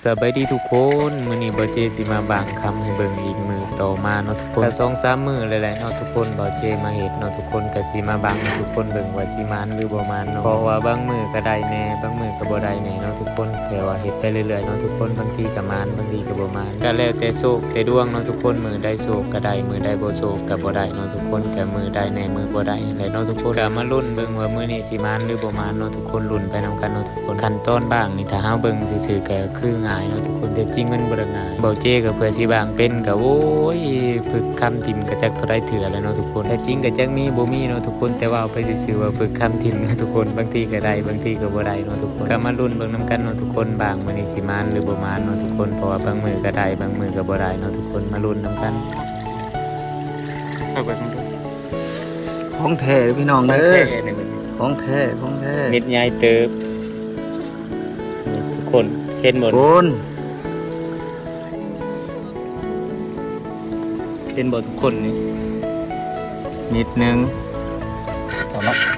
ສະບາຍດີທຸກຄົນ, ມື້ນີ້ບ່າວເຈຊິມາບາງຄຳໃຫ້ເບິ່ງອີກມື້ຕໍ່ມາເນາະທຸກຄົນ. ກະສອງສາມມື້ແລ້ວແຫຼະເນາະທຸກຄົນ, ບ່າວເຈມາເຮັດເນາະທຸກຄົນ, ກະຊິມາບາງໃຫ້ທຸກຄົນເບິ່ງວ່າຊິໝານຫຼືບໍ່ໝານເນາະ. ເພາະວ່າບາງມື້ກະໄດ້ແດ່ ບາງມື້ກະບໍ່ໄດ້ແດ່ເນາະທຸກຄົນ, ແຕ່ວ່າເຮັດໄປເລື້ອຍໆເນາະທຸກຄົນ, ບາງທີກະໝານ ບາງທີກະບໍ່ໝານ, ກະແລ້ວແຕ່ໂຊກແຕ່ດວງເນາະທຸກຄົນ. ມື້ໃດໂຊກກະໄດ້ ມື້ໃດບໍ່ໂຊກກະບໍ່ໄດ້ເນາະທຸກຄົນ, ກະມື້ໄດ້ແດ່ ມື້ບໍ່ໄດ້ແຫຼະເນາະທຸກຄົນ. ກະມາລຸ້ນເບິ່ງວ່າມື້ນີ້ຊິໝານຫຼືບໍ່ໝານເນາະທຸກຄົນ, ລຸ້ນໄປນຳກັນເນາະ. ຂັ້ນຕອນບາງນີ້ ຖ້າເຮົາເບິ່ງຊື່ໆ ກະຄືງ່າຍເນາະທຸກຄົນ, ແຕ່ຈິງມັນບໍ່ໄດ້ງ່າຍ. ບ່າວເຈກະເພື່ອຊິບາງເປັນ ກະ ໂອ້ຍ ຝຶກຄຳຖິ້ມກະຈັກເທົ່າໃດເທື່ອແລ້ວເນາະທຸກຄົນ. ແຕ່ຈິງກະຈັກມີບໍ່ມີເນາະທຸກຄົນ, ແຕ່ເວົ້າໄປຊື່ໆວ່າຝຶກຄຳຖິ້ມເນາະທຸກຄົນ, ບາງທີກະໄດ້ ບາງທີກະບໍ່ໄດ້ເນາະທຸກຄົນ. ກະມາລຸ້ນເບິ່ງນຳກັນເນາະທຸກຄົນ, ບາງມື້ນີ້ຊິໝານຫຼືບໍ່ໝານເນາະທຸກຄົນ, ເພາະວ່າບາງມື້ກະໄດ້ ບາງມື້ກະບໍ່ໄດ້ເນາະທຸກຄົນ. ມາລຸ້ນນຳກັນ. ເອົາໄປເບິ່ງດູ. ຂອງແທ້ເດີພີ່ນ້ອງເດີ, ຂອງແທ້ເດີ ຂອງແທ້ ຂອງແທ້ ເມັດໃຫຍ່ເຕີບ. ນີ້ທຸກຄົນເຫັນບໍ່? ຄົນ ເຫັນບໍ່ທຸກຄົນນີ້? ນິດໜຶ່ງ ເອົາເນາະ.